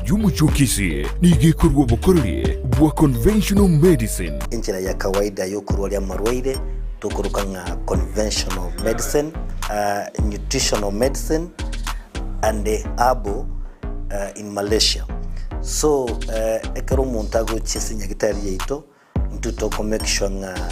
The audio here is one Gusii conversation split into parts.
y'omochie o Kisii nigo ekorua obokoreri bwa conventional medicine. Enchera ya kawaida y'okorwaria amarwaire tokoroka ng'a conventional medicine, nutritional medicine and herbal in Malaysia. So ekero omonto agochia ase nyagitari yaito Intwe toko make sure ng'a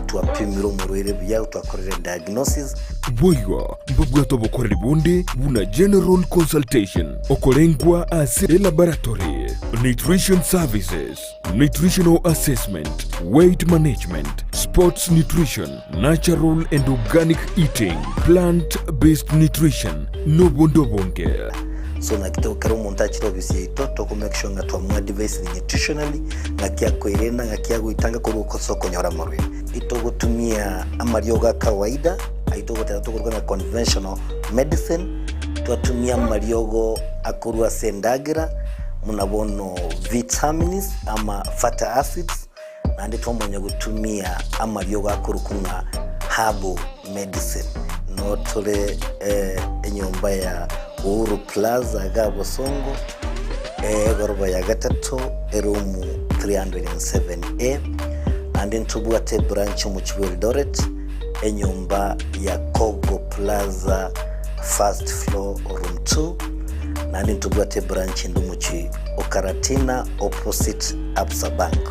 twapimire omorwaire buya, twakorire diagnosis. Boigo mbabwate obokoreri bonde buna general consultation, okorengwa ase elaboratory, nutrition services, nutritional assessment, weight management, sports nutrition, natural and organic eating, plant based nutrition, nobonde obonge. So naki to kera omonto achire ofisi yaito toko make sure ng'a twamoadvisire nutritionally ng'aki akoirenda ng'aki agoitanga korwa ase okonyora amarwaire. Itogotumia amariogo a kawaida ayio togoteba tokoroka ng'a conventional medicine, twatumia amariogo akorwa ase endagera buna bono vitamins ama fatty acids, Naende twamanya gotumia amariogo akorokwa ng'a herbal medicine. Noo tore enyomba ya Uhuru Plaza igaa Bosongo, egoroba ya gatato, eroom 307A. Naende ntobwate ebranch omochie bwa Eldoret, enyomba ya Kogo Plaza first floor room 2. Naende ntobwate ebranch ende omochie o Karatina opposite Absa Bank.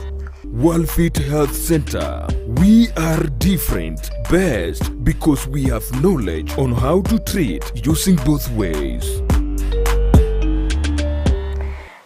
Worldfit Health Centre, We are different, best because we have knowledge on how to treat using both ways.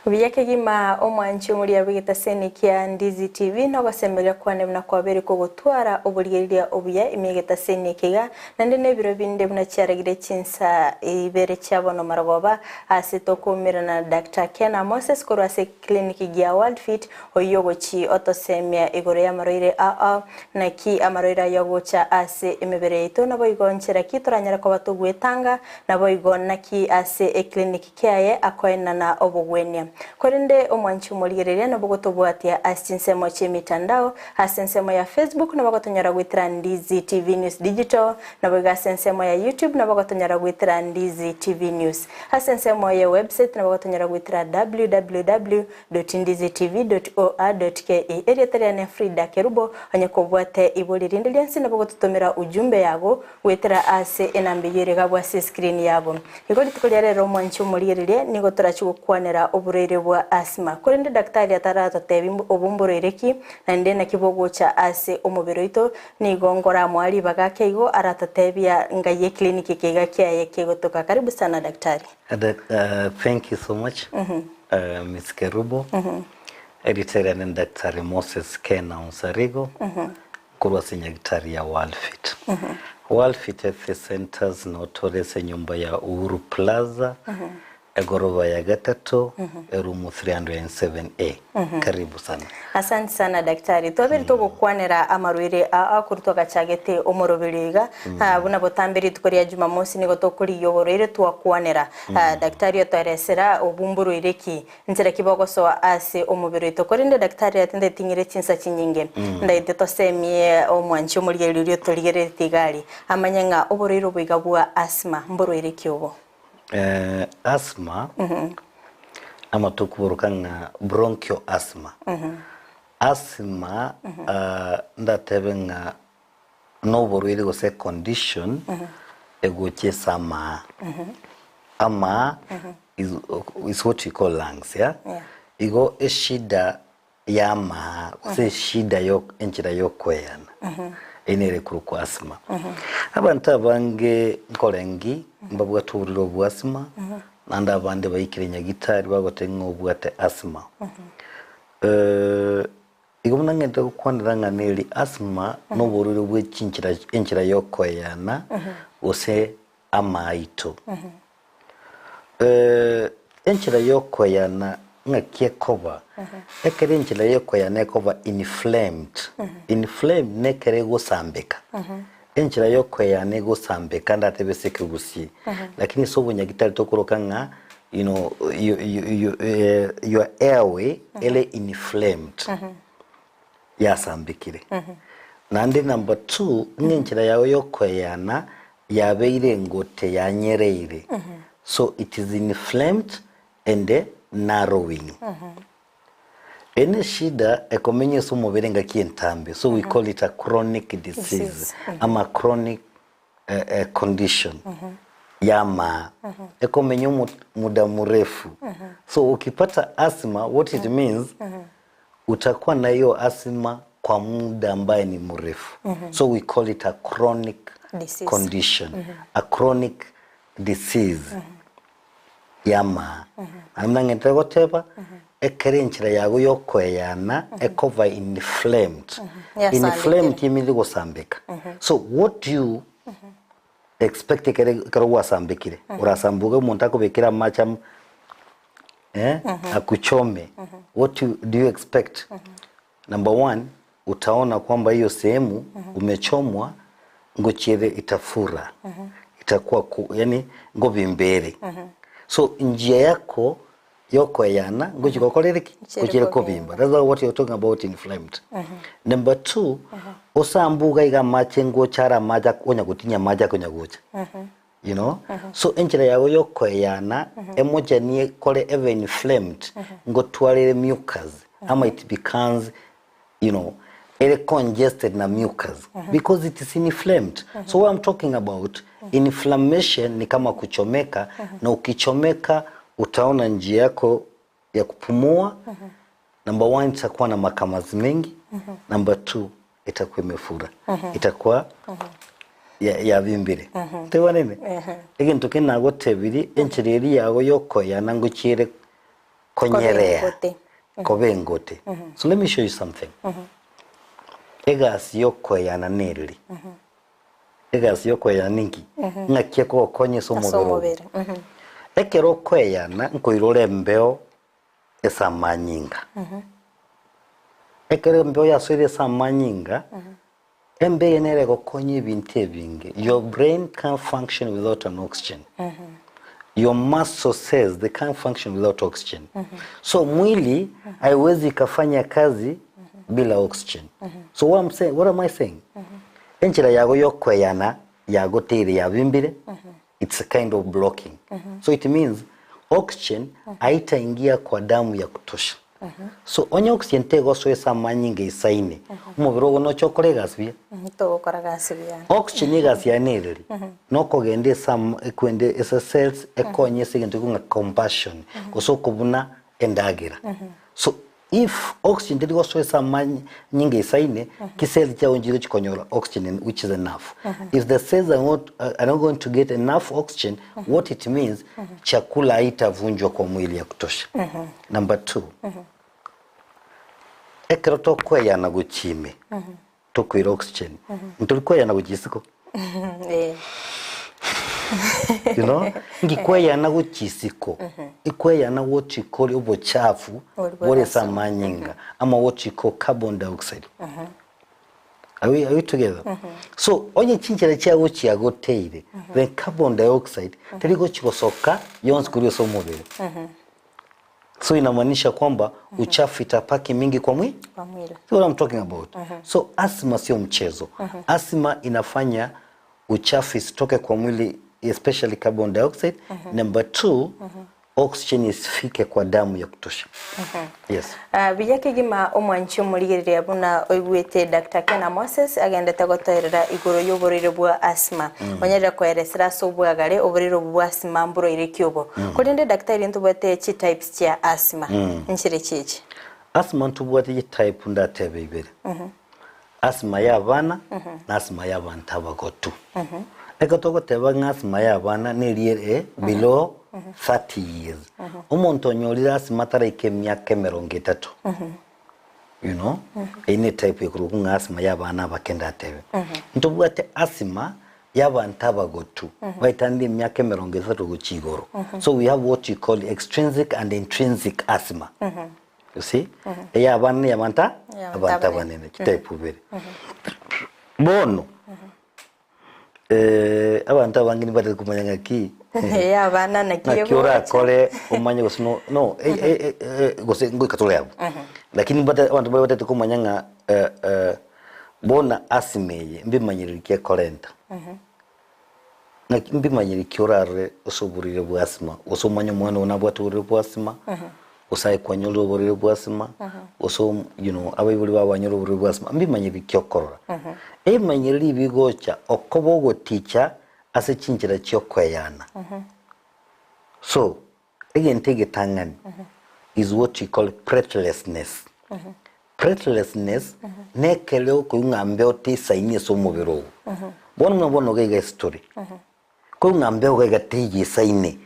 Buya kegima omwanchi omoria bw'egetaseni kia Ndizi TV nogosemeria kwane buna kwabeire kogotwara oborigereria obuya ime y'egetaseni eke iga naende nebiro binde buna chiaragire chinsa ibere chia bono marogoba ase tokoumerana na Doctor Kena Moses korwa ase Clinic gia World Fit oyio ogochi otosemia igoro y'amarwaire ao naki amarwaire ayio agocha ase emebere yaito naboigo nchera ki toranyare koba togwetanga naboigo naki ase eclinic kiaye akoenana obogwenia. Korende omwanchi omorigereria nabo gotobwatia ase chinsemo chi'emitandao ase ensemo ya Facebook nabo gotonyora goetera Ndizi TV News Digital naboigo ase ensemo ya YouTube nabo gotonyora goetera Ndizi TV News. Ase ensemo ye website nabo gotonyora goetera www.ndizitv.or.ke. Erieta riane Frida Kerubo, onye kobwate ibori rinde rionsi nabo gototomera ujumbe yago goetera ase enamba eyio ere gabwo ase escreen yago. Igo rituko ria rero omwanchi omorigererie nigo torachi gokwanera oborwaire bwa asthma. Korende daktari ataratotebi obo mborwaire ki naende naki bogocha ase omobere oito Nigo nkoramoa ribaga ake igo aratotebia ngai eclinic eke iga kiaye kegotoka. Karibu sana daktari. Thank you so much Miss Kerubo. Erieta riane ni Daktari Moses Kena Onsarigo korwa ase nyagitari ya Worldfit. Worldfit Health Centers notore ase enyomba ya Uhuru Plaza Egoroba ya gatato, eroom 307A. Karibu sana. Asante sana daktari. Twabere togokwanera amarwaire aa korwa twagachagete omoroberio iga ah, buna botambe rituko ria jumamosi nigo tokorigia oborwaire twakwanera. Ah, daktari otoeresera obu mborwaire ki, nchera ki bogosoa ase omobere oito. Korende daktari ati ndeting'ire chinsa chinyinge ndaete tosemie omwanchi omorigereria oria otorigereretie iga aria amanye ng'a oborwaire obo iga bwa asthma mborwaire ki obo. Asthma, ama tokoboroka ng'a bronchial asthma. Asthma ndatebe ng'a noborwaire gose econdition egocha ase amaa. Amaa is is what we call lungs yeah? Yeah. Igo eshida y'amaa gose eshida yo enchera y'okoeyana eyio nere ekorokwa asthma. Abanto abange nkorengi mbabwate oborwaire obwa asthma naende abande baikire nyagitari bagoteba ng'a obwate asthma. Igo buna ng'ente gokwanera ng'a neri asthma noborwaire bwe chinchera enchera y'okoeyana gose amaito. Enchera y'okoyana ng'aki ekoba? Ekero enchera y'okoyana ekoba inflamed, inflamed nekero egosambeka, enchera y'okoyana egosambeka ndatebe ase ekegusii, lakini ase obonyagitari tokoroka ng'a you know, your airway ere inflamed, yasambekire. Naende number two, ng'a enchera yago y'okoeyana yabeire engote yanyereire, so it is inflamed and. narrowing. Eye neshida ekomenya ase omobere engaki entambe, so we call it a chronic disease Disease. ama chronic condition yamaa ekomenya omo muda mrefu. So ukipata asthma what it means utakuwa na hiyo asthma kwa muda ambaye ni mrefu. So we call it a chronic Disease. condition, a chronic disease yamaa. Naende buna ng'entere goteba, ekero enchera yago yokoeyana ekoba inflamed, Yasambekire. inflamed emeanire gosambeka. So what do you expect ekere ekero gwasambekire? Orasamboke omonto akobekere amache am eh, akuchome. What you, do you expect? Number one, utaona kwamba hiyo sehemu umechomwa ngochiere itafura itakuwa ku, yani ngobimbere so njia yako yokoeyana ngochi gokorere ki Ngochiere ngochiere kobimba. kobimba that's what you're talking about inflamed number two osambuga iga amache ngocha ara amache onya gotinya amache akonya gocha you know so enchera yago yokoeyana emochanie ekore ebe inflamed ngotwarere mucus ama it becomes you know ere congested na mucus because it is inflamed so what I'm talking about inflammation ni kama kuchomeka na ukichomeka utaona njia yako ya kupumua number one itakuwa na makamazi mengi number two itakuwa imefura itakuwa ya yabimbire tebwanene egento kende nagotebiri enchera eria yago yokoyana ngochiere konyerea Kobe koba engote so let me show you something egasi yokoyana nereri egasi yokoyana ninki ng'aki ekogokonya ase Ase omobere ogo omobere. ekero okoeyana nkoirora embeo ase amanyinga ekero embeo yasoire ase amanyinga Embeo eye nere egokonya ebinto ebinge. Your brain can't function without an oxygen. Your muscle cells they can't function without oxygen. So mwili haiwezi ikafanya kazi bila oxygen. So what I'm saying, what am I saying? Enchera yago yokweyana yagoteire yabimbire it's a kind of blocking. So it means oxygen haitaingia kwa damu ya kutosha. So onye oxygen tegosoa ase amanyinga eisaine, omobere ogo noche okore egasi buya. Togokora gasi buya. Oxygen egasi yaye nereri, nokogenda ase am ekwende ase cells ekonye ase egento ekong'a combustion, gose okobuna endagera. So if oxygen teri gosoa ase amanyinga eisaine, chiseli chiago nchigo chikonyora oxygen which is enough. If the cells are not, are not going to get enough oxygen, what it means, chakula haitavunjwa kwa mwili ya kutosha. Number two, ekero tokoeyana gochia ime, tokoira oxygen, ntori koeyana gochia isiko. Eh. You know, nki kweyana gochia isiko, ikweyana gochia kore obochafu Oria bore ase bw'ase. amanyinga, ama gochia ko carbon dioxide. Are we, are we together? So onye chinchera chiago chiagoteire, then carbon dioxide teri gochi gosoka yonsi korwa ase omobere. So inamaanisha kwamba uchafu itapaki mingi kwa mwili. Kwa mwili. That's what I'm talking about. So asthma sio mchezo. Asthma inafanya uchafu isitoke kwa mwili especially carbon dioxide. Number two, oxygen isifike kwa damu ya kutosha. Yes. Ah, buya kegima omwanchi omorigereria buna oigwete Dr. Kena Moses agendete gotoerera igoro y'oborwaire bwa asthma. Onyarire koeresera ase obwagare oborwaire obo bwa asthma mborwaire ki obo. Korende daktari ntobwate chitypes chia asthma. Nchire chichi? Asthma ntobwate chitype ndatebe ibere. Asthma ya abana na asthma ya abanto abagotu. Ekero togoteba ng'a asthma ya abana neria ere below 30 years. Omonto onyorire asthma taraika emiaka emerongo etato. You know, eyio ne type ekorokwa ng'a asthma ya abana abake ndatebe. Ntobwate asthma ya abanto abagotu baitanire emiaka emerongo etato gochia igoro. So we have what you call extrinsic and intrinsic asthma. You see? Eya abana na eyabanto Eyabanto abanto abanene. abanene chitype ibere. Bono abanto abange nibatari komanya ng'aki Eya abana naki naki egocha. orakore omanye gose no no e- e- e- e- gose ngoika tore abwo. Lakini mbate abanto baria batari komanya ng'a bono asthma eye mbimanyereri ki ekorenta. Naki mbimanyereri ki orarore ase oborwaire bwa asthma, gose omanye omwana oo nabwate oborwaire bwa asthma. Gose aye kwanyorire oborwaire bwa asthma, gose you know, abaibori bao banyore oborwaire bwa asthma, mbimanyereri ki okorora. Ebimanyereri ebi bigocha okoba ogoticha ase chinchera chiokoeyana. So, egento egetang'ani is what we call breathlessness. Breathlessness nekere okoigwa ng'a mbeo teisaini ase omobere ogo. Bono buna bono iga iga ase tore, koigwa ng'a mbeo iga iga teigisaine,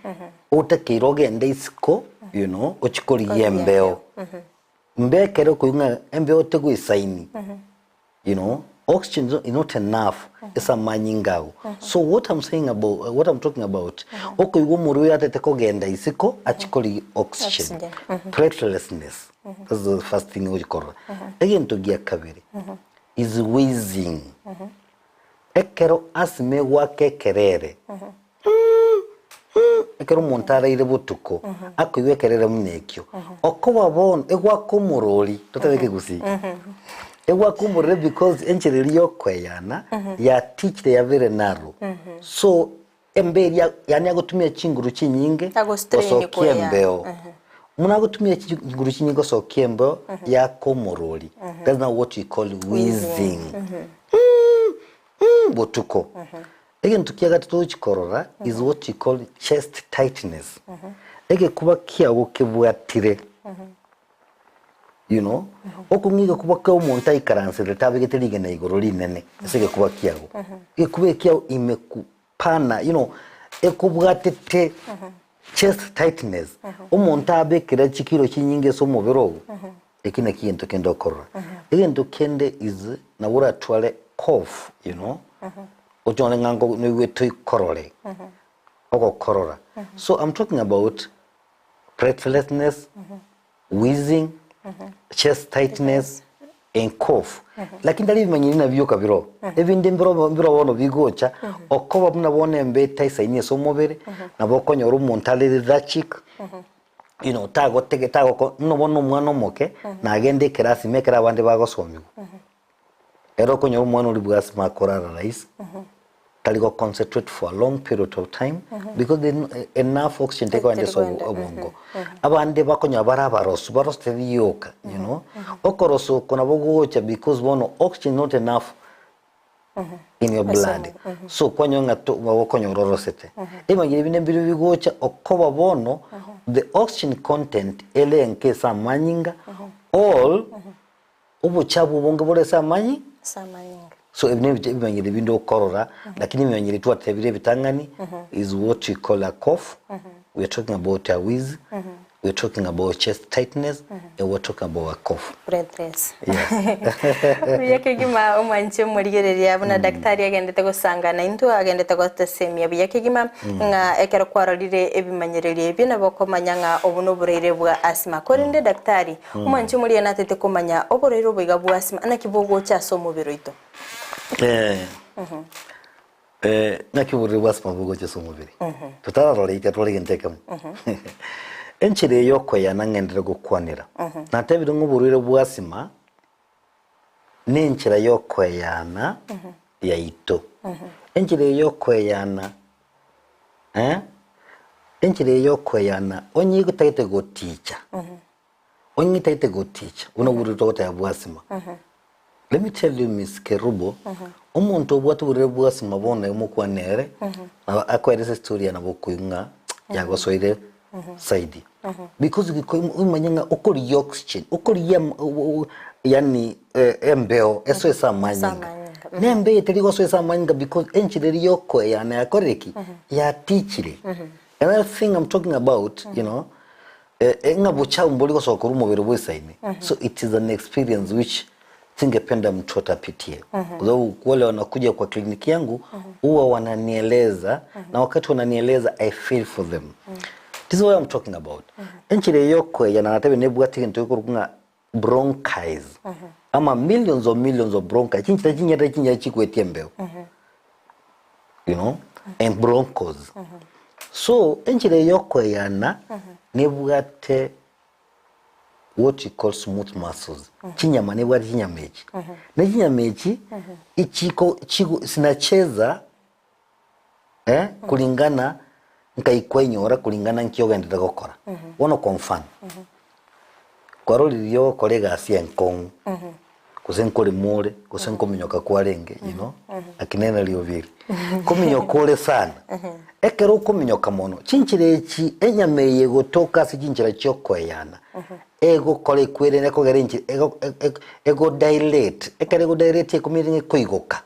otakeire ogende isiko you know, ochie korigia embeo. Mbeo ekere okoigwa ng'a embeo tegoisaini, you know, oxygen is not enough ase amanyinga ago. So what I'm saying about, what I'm talking about, okoigwa omorwaire atete kogenda isiko achie korigia oxygen. Oxygen. Breathlessness, that's the first thing ogochia korora. Egento gia kabere is wheezing. Ekero asthma egoaka ekerere, ekero omonto araire botuko, akoigwa ekerere buna ekio, okoba bono egoaka omorori, totebe ekegusii, egoaka omorori because enchera eria ya okoeyana yatichire yabere narrow, so embe eria yaani agotumia chinguru chinyinge Agostrain gosokia koeyana. embeo. Buna agotumia chinguru chinyinge gosokia embeo, yaka omorori, that's now what we call wheezing. Botuko. Egento kia gatato togochi korora is what we call chest tightness. Egekuba kiago kebwatire. You know, okong'a egekuba kia omonto aikaransete tabegete rigena igoro rinene ase egekuba kiago. Egekuba ekiao imekupana, you know, ekobwatete chest tightness. Omonto abekere chikiro chinyinge ase omobere ogo, eki naki egento kende okorora. Egento kende is nabo oratware cough, you know, ochore ng'a nko noigwete oikorore, ogokorora. So I'm talking about breathlessness, wheezing, chest tightness and cough. Lakini tari ebimanyiri nabio bioka biro. Ebinde mbiro mbiro bono bigocha, okoba buna bono embe etaisaini ase omobere, nabo okonyora omonto are lethargic, you know, tagotege tagoko buna bono omwana omoke, nagende ekerasi ime ekero abande bagosomigwa. Ere okonyora omwana oria bwa asthma akorara rahisi, tari go concentrate for a long period of time because there is enough oxygen tekogenda ase obongo. Abande bakonyora bare abarosu, barosete rioka, you know. Okorosa oko nabo gogocha because bono oxygen not enough in your blood. So kwanyora ng'a to okonyora orosete. Ebimanyiri binde mbire bigocha okoba bono the oxygen content ere enke ase amanyinga all Obochafu obonge bore ase amanyi. Ase amanyinga. So ebi nebi ebimanyiri binde okorora, lakini ebimanyiri twatebire ebitang'ani is what we call a cough, we are talking about a wheeze, we are talking about chest tightness, and we are talking about a cough. Breathless. Yes. Buya kegima omwanche omorigereria buna daktari agendete gosangana intwe agendete gotesemia buya kegima Ng'a ekero kwarorire ebimanyererio ebi nabo okomanya ng'a obo noborwaire bwa asthma. Korende daktari, omwanchi omoria natete komanya oborwaire obo iga bwa asthma naki bogocha ase omobere oito? Eh, naki oborwaire bwa asthma bogocha ase omobere? Totararora ika tore egento ekemo. Enchera eye yokoyana ng'enderere gokwanera. Natebire ng'a oborwaire bwa asthma Nenchera y'okoeyana yaito. Enchera eye y'okoeyana eh, enchera eye y'okoeyana onye otagete goticha, onye otagete goticha buna oborwaire togoteba bwa asthma. Let me tell you Miss Kerubo, omonto obwate oborwaire bwa asthma bono naye omokwane ere, nabo akoeresa estory yaye nabo okoigwa ng'a yagosoire zaidi because omanye ng'a okorigia oxygen okorigia am- o- o- yaani embeo esoe ase amanyinga amanyinga, na embeo eye teri gosoa ase amanyinga because enchera eria ya okoeyana yakorire ki? Yatichire. Another thing I'm talking about you know ng'a bochafu mbori gosoka korwa omobere bw'esaini so it is an experience which singependa mtu atapitie kwa sababu wale wanakuja kwa kliniki yangu huwa wananieleza na wakati wananieleza I feel for them this is what I'm talking about enchera eye yokoeyana natebe nebwate egento gekorokwa ng'a bronchis ama millions of millions of bronchi chinchera chinyerere chinyerere chigwetie embeo you know and bronchos so enchera eye yokoeyana nebwate what you call smooth muscles chinyama nebwate chinyama echi ne chinyama echi ichiko chigo zinacheza eh, kulingana nkai kwainyora kulingana nki ogenderete gokora bono kwa mfano. Kwarorire ogokora egasi enkong'u, gose nkorema ore, gose nkominyoka kwarenge, you know, lakini riobi eri. Nkominyoka ore sana. Ekero okominyoka mono, chinchera echi enyama eye egotoka ase chinchera chia okoeyana, egokora ekwerende ekogera enchera ego ego dilate, ekero ego dilate ekomenya ng'a ekoigoka.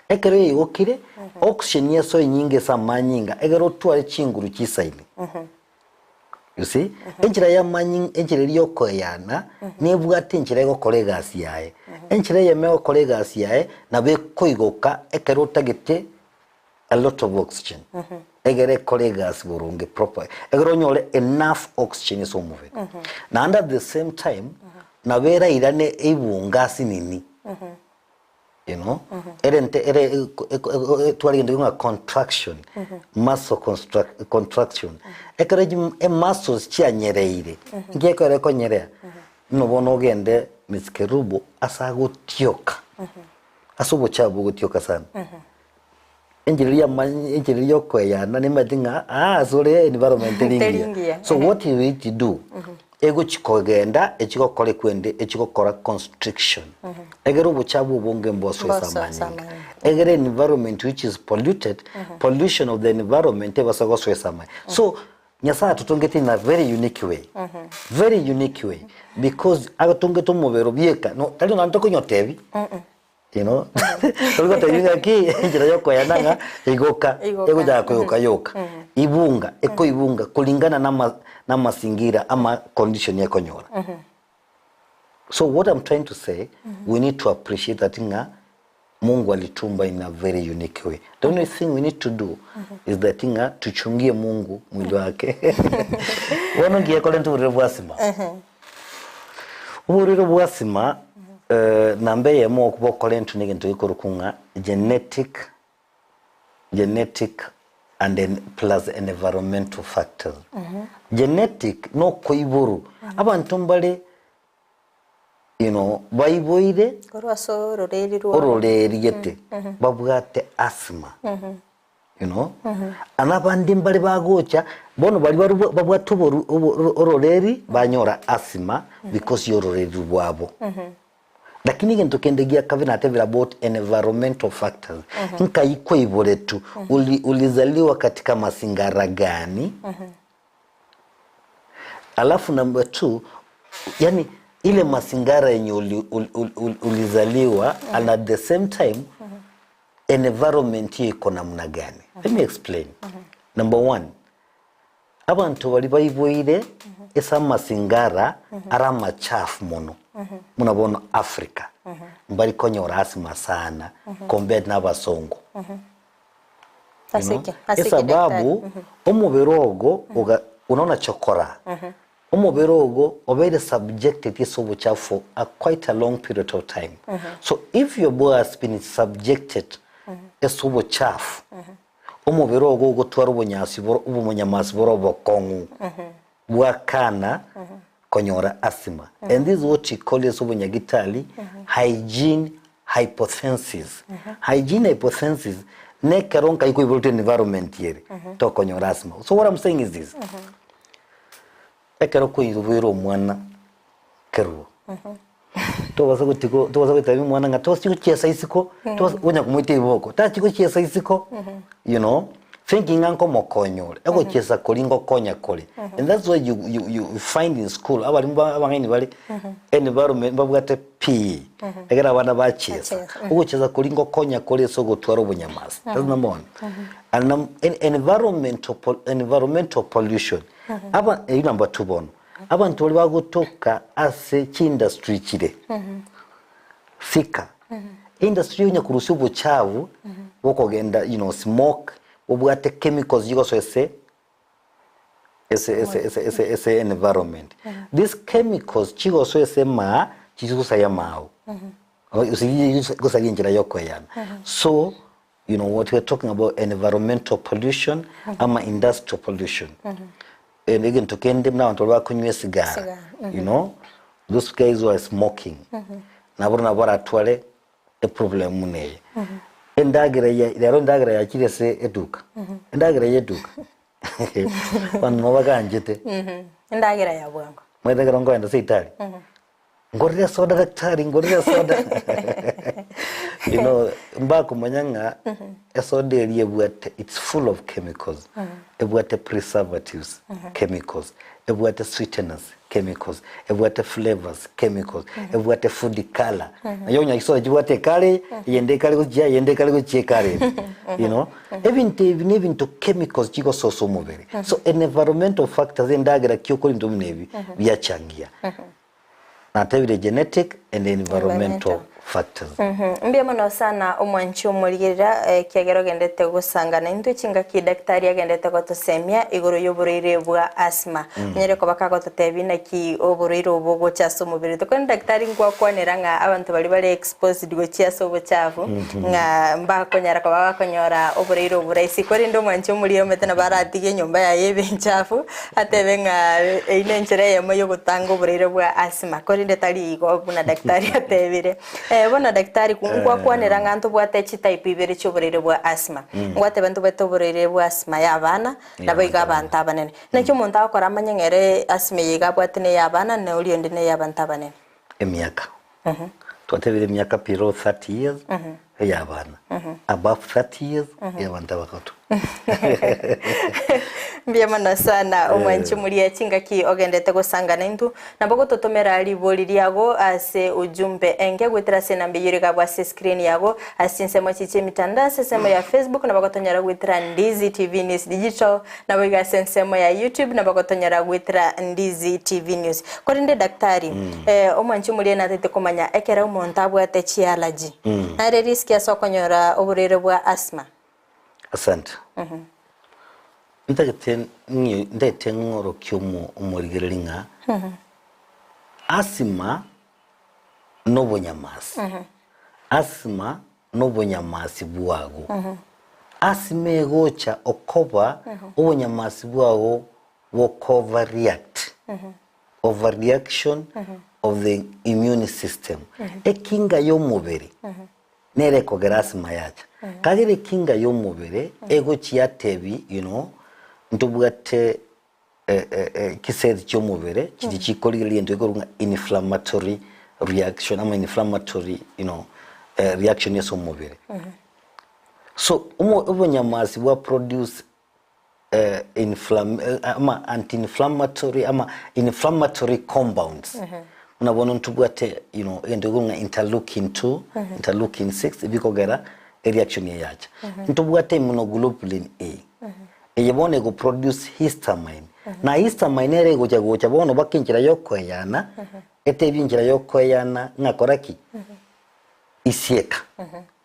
Ekero yaigokire, oxygen yesoe enyinge ase amanyinga egere otware chinguru chisaine. You see? Enchera y'amanyi enchera eria yokoeyana nebwate enchera egokora egasi yaye. Enchera eyemo egokora egasi yaye nabo ekoigoka ekero otagete a lot of oxygen. Egere ekore egasi boronge proper. Egere onyore enough oxygen ase omobere. Naende at the same time nabo erairane eibunga ase nini. You know, ere nte ere etware egento ng'a contraction, muscle construct contraction. Ekero chi emuscles chianyereire, nki ekero ekonyerea, buna bono ogende Miss Kerubo ase agotioka, ase obochafu bogotioka sana. Enchera eria amanye enchera eria yokoeyana nimanyete ng'a aa ase ore environment teri Teri ngiya. ngiya, So what you need to do, egochi kogenda echigokora ekwende echigokora constriction. Egere obochafu obonge mbosoe ase Mbosoe ase amanyinga. amanyinga. Egere environment which is polluted, pollution of the environment ebase gosoa ase amanyinga. So, Nyasaye atotongete in a very unique way, very unique way because agotongete omobere bieka no tari nonya tokonyotebia. You know? Tori gotebi ng'aki enchera yokoyana ng'a igoka, Igoka. egochaka koigoka yoka. Ibunga, ekoibunga kulingana na ama na amasingira ama condition ekonyora. So what I'm trying to say, we need to appreciate that ng'a Mungu alituumba in a very unique way. The only thing we need to do is that ng'a tuchungie Mungu mwili wake. Bono ngiye korenta oborere bwa asima. Oborwaire bwa asima namba eyemo bokorentwa na egento gekorokwa ng'a genetic genetic and en plus environmental factors. Genetic nokoiborwa, abanto mbare you know baiboire Korwa ase ororeri rwabo. ororeri gete babwate asthma. You know? Ana abande mbare bagocha, bono baria barobwa babwate oboru obo ororeri banyora asthma because ya ororeri rwabo. Lakini egento kende gia kabere natebire about environmental factors, nkai kwaiboretwe, uli ulizaliwa katika mazingara gani? Alafu number two, yani ile mazingara yenye uli, uli, uli, ulizaliwa and at the same time environment hiyo iko namna gani? Let me explain. Number one, abanto baria baiboire ase amasingara are amachafu mono, buna bono Africa, mbari konyora asthma sana compared na abasongo. You Ase know? ki? Ase ki Esababu daktari? omobere ogo oga unaona chokora omobere ogo obeire subjected ase obochafu for a quite a long period of time. So if your body has been subjected ase obochafu, omobere ogo ogotwara obonyasi boro obomonyamasi bore obokong'u bwakana konyora asthma. And this is what we call ase obonyagitari hygiene hypothesis. Hygiene hypothesis nekero nkai koiborete environment ere tokonyora asthma. So what I'm saying is this, Ekero koiboire omwana kerwo, tobasa gotiga tobasa gotebia omwana ng'a tosi gochiesa isiko, tobasa onya komoita ebiboko, tachi gochiesa isiko, you know, thinking ng'a nkomokonya ore, egochiesa koria ngokonya kore. And that's why you you you find in school, abarimu ba abang'aini bare environment mbabwate PE, ekero abana bachiesa, Bachiesa, ogochiesa koria ngokonya kore ase ogotwara obonyamasi, that's number one. And num en environmental pol environmental pollution. Aba eyio number two bono, abanto baria bagotoka ase chiindustry chire thika, industry onya korusia obochafu bokogenda you know smoke, bobwate chemicals chigosoa ase ase ase ase ase ase environment. These chemicals chigosoa ase emaa, chigosaria amao, gosaria enchera ya okoeyana. So You know what we're talking about environmental pollution ama industrial pollution. And egento kende buna abanto baria bakonywa esigara, Esigara, you know, those guys who are smoking, nabo nabo baratware eproblem buna eye. Endagera eye rero endagera yachire ase eduka, endagera ya eduka, abanto nabo baganchete. Endagera ya bwango. Omanyete ekero nkoenda ase itari, ngorere esoda daktari, ngorere esoda you know, mbakomanya ng'a esoda eria ebwate it's full of chemicals, ebwate preservatives chemicals, ebwate sweeteners chemicals, ebwate flavours chemicals, ebwate food colour, naye onya chisoda chibwate ecolour eye, eyende ekare gochia eyende ekare gochia ecolour ende you know. Ebinto ebi nebinto chemicals chigososa omobere. So environmental factors endagera ki okora ebinto buna ebi biachangia. Natebire genetic and environmental factors. Mbuya mono sana omwanchi omorigerera ekiagera ogendete gosanga naintwe chingaki daktari agendete gotosemia igoro y'oborwaire bwa asthma. Onyare koba kagototebia naki oborwaire obo gocha ase omobere oito. Korende daktari ngwakwanera ng'a abanto baria bare exposed gochia ase obochafu ng'a mbakonyara koba bakonyora oboraire oboraisi. Korende omwanchi omoria omanyete nabo aratige enyomba yaye ebe enchafu, atebe ng'a eyio nenchera eyemo yogotanga oboraire bwa asthma, korende tari igo buna daktari atebire. Bono daktari ngwakwanera ng'a ntobwate chitype ibere chia oboraire bwa asthma. Ngwateba ntobwate oboraire bwa asthma ya abana, nabo igo abanto abanene. Naki omonto agokora amanye ng'a ere asthma eye iga abwate neye abana na oria onde neye abanto abanene? Emiaka. Twatebire emiaka below 30 years ey'abana, above 30 years ey'abanto abagotu. Mbuya mono sana omwanchi omoria chingaki ogendete gosangana intwe. Nabo gototomera ribori riago ase ujumbe enke goetera ase enamba eyio ere iga abwo ase screen yago ase chinsemo echi chi'emitandao ase ensemo ya Facebook nabo gotonyora goetera Ndizi TV News Digital Naboigo ase ensemo ya YouTube nabo gotonyora goetera Ndizi TV News. Korende daktari, omwanchi omoria natete komanya ekero omonto abwate chiallergy, nare risk ase okonyora oborwaire bwa asthma? Asante. Ntagete ng'i ntagete ng'orokie omo omorigereria ng'a asthma nobonyamasi. Asthma nobonyamasi bwago. Asima egocha okoba obonyamasi bwago bokoverreact, overreaction of the immune system. Ekinga y'omobere nere ekogera asima yacha. Kagere ekinga y'omobere egochi yatebi you know, ntobwate chiseli chi'omobere chiria chikorigereria egento gekorokwa ng'a inflammatory reaction ama inflammatory you know reaction ase omobere. So omo obonyamasi bwa produce inflam ama anti inflammatory ama inflammatory compounds buna bono ntobwate you know egento gekorokwa ng'a interleukin 2, interleukin 6 ebikogera ereaction eye yacha. Ntobwate immunoglobulin E. Eye bono ego produce histamine, na histamine ere egocha gocha bono baka enchera yokoeyana, etebie enchera yokoeyana ng'a kora ki? Isieka.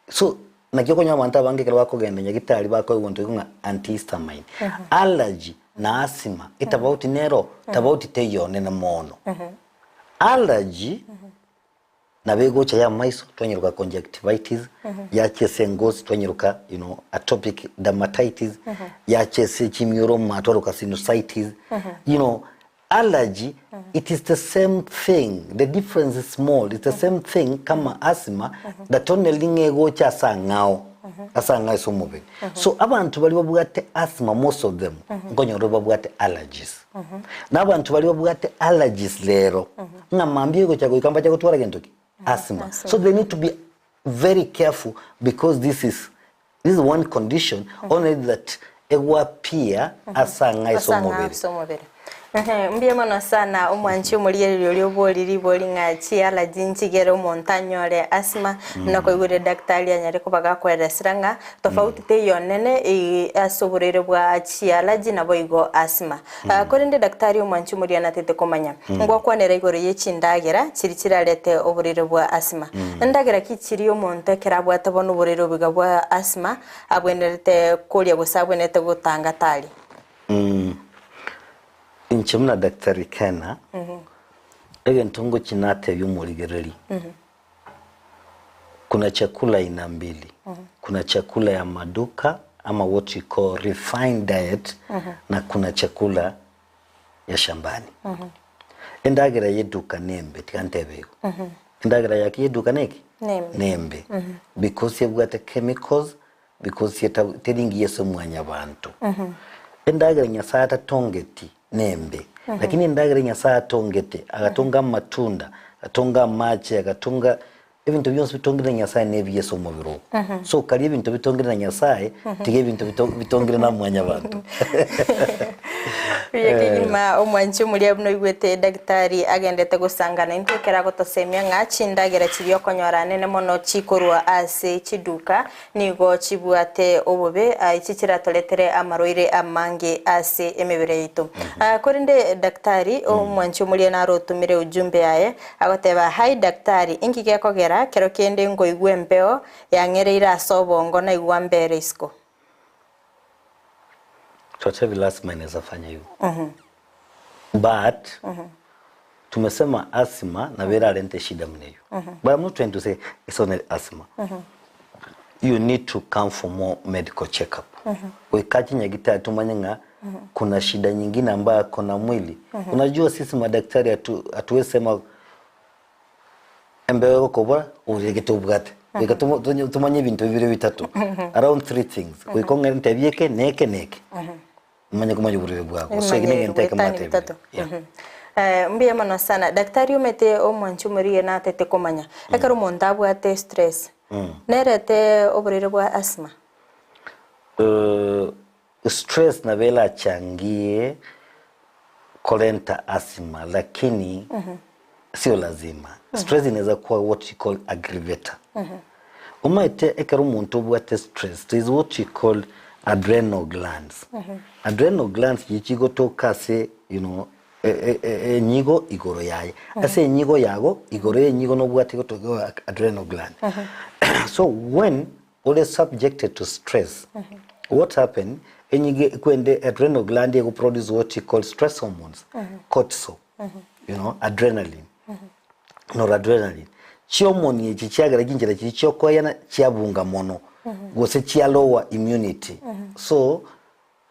So, naki okonyora abanto abange ekero bakogenda nyagitari bakoegwa egento ng'a antihistamine. Allergy na asthma etabauti nero, tabauti teiyo nene mono. Allergy. Nabo egocha y'amaiso twanyeroka conjunctivitis, yacha ase engosi twanyeroka you know atopic dermatitis, yacha ase chimioro twaroka sinusitis, you know allergy it is the same thing the difference is small it's the same thing kama asthma that only ng'a egocha ase ang'ao ase ang'ao ase omobere. So abanto baria babwate asthma most of them nkonyora babwate allergies. Na abanto baria babwate allergies rero ng'a mambia egocha goika mbache gotwara gento ki? Asthma. So they need to be very careful because this is this is one condition only that egwappear ase ang'e ase Ase ang'e omobere. ase omobere. Ehe, mbuya mono sana omwanchi omorigereria oria obori ribori ng'a chiallergy nchigere omonto anyore asthma, buna kwaigure daktari anyare koba gakoeresera ng'a tofauti teiyo nene ase oborwaire bwa chiallergy naboigo asthma. Korende daktari omwanchi omoria natete komanya, ngwakwanera igoro ye chindagera chiria chirarete oborwaire bwa asthma. Ndagera ki chiria omonto ekero abwate bono oborwaire obo iga bwa asthma abwenerete koria gose abwenerete gotanga taria? Inche buna Daktari Kena, egento ngochia natebia omorigereria, Kuna chakula aina mbili, kuna chakula ya maduka ama what we call refined diet na kuna chakula ya shambani. Endagera y'eduka nembe tiga ntebe igo. Endagera yaki y'eduka neki? Nembe. Nembe. Because ebwate chemicals, because teri ngiya ase mwanyabanto. Endagera Nyasaye atatongeti nembe. Lakini endagera Nyasaye atongete, agatonga amatunda, agatonga amache, agatonga ebinto bionsi bitongire na Nyasaye na ebiya ase omobere ogo. So karia ebinto bitongire na Nyasaye, tiga ebinto bito bitongire na mwanyabanto. Buya kegima omwanchi omoria buna oigwete daktari agendete gosangana intwe ekero agotosemia ng'a chindagera chiria okonyora nene mono chikorwa ase chiduka Nigo chibwate obobe, echi chiratoretere amarwaire amange ase emebere yaito. Korende daktari, omwanchi omoria naro otomire ujumbe yaye, agoteba, Hi daktari, inki gekogera kero kende nkoigwa embeo yang'ereire ase obongo naigwa mbere isiko? Twatebire lasima inaweza fanya hivyo but tumesema asthma nabo erarente eshida buna eywo but I'm not trying to say it's only asthma you need to come for more medical check up goika chinyagitari tomanye ng'a kuna shida nyingine ambayo ako na mwili unajua sisi madaktari hatu hatuwezi sema embeo egokobora oregete obwate goika tomo tonye tomanye ebinto bibere bitato around three things goika ong'e ntebie eke na eke na eke. Omanye komanya oborwaire bwabo. So eki Emanye negento ekemo goetania atebire. bitato. Yeah. Mhm. Eh, mbuya mono sana. Daktari omete omwanchi omorige natete komanya. Ekero omonto abwate stress, nerete oborwaire bwa asthma? Eh, stress nabo erachangie korenta asthma lakini sio lazima. Stress inaweza kuwa what you call aggravator. Omanyete ekero omonto obwate stress there is what you call adrenal glands. Adrenal glands chiria chigotoka ase you know enyigo igoro yaye. Ase enyigo yago igoro ya enyigo nobwate egotoka adrenal gland. So when ore subjected to stress what happen enyigo ekwende adrenal gland ego produce what you call stress hormones cortisol. you know, adrenaline noradrenaline chiomoni echi chiagera chinchera chiria chiokoeyana chiabunga mono gose chia lower immunity so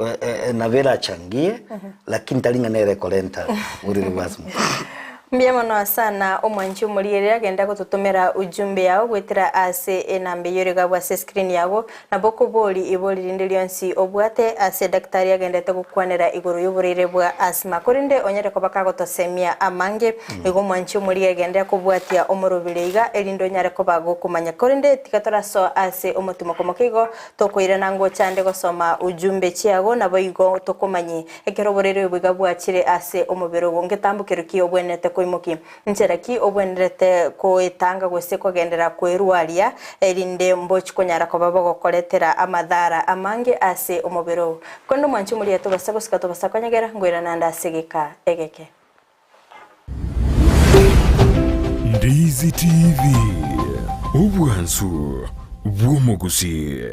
eh, eh, nabo erachangie lakini tari ng'a nere ekorenta borwaire bwa asthma. Mbuya mono sana omwanchi omorigereria agenda gototomera ujumbe yao goetera ase enamba eyio ere iga abwo ase escreen yago Nabo okobori ibori rinde rionsi obwate ase daktari agendete gokwanera igoro y'oborwaire bwa asthma. Korende onyare koba kagotosemia amange, igo omwanchi omoria egende akobwatia omorobere iga, erinde onyare koba gokomanya. Korende tiga torasoa ase omotimoko moke igo, tokoirana ngocha ande gosoma ujumbe chiago, naboigo tokomanye ekero oborwaire obo iga bwachire ase omobere ogo, ngetambokero ki obwenerete koimokia. Nchera ki ogwenerete koetanga gose kogenderera kwerwaria, erinde mbochi konyara koba bogokoretera amadhara amange ase omobere oo? Korende omwanchi omoria tobasa gosika tobasa konyegera, ngoirana ande ase egeka egeke. Ndizi TV, obwansu bw'omogusii.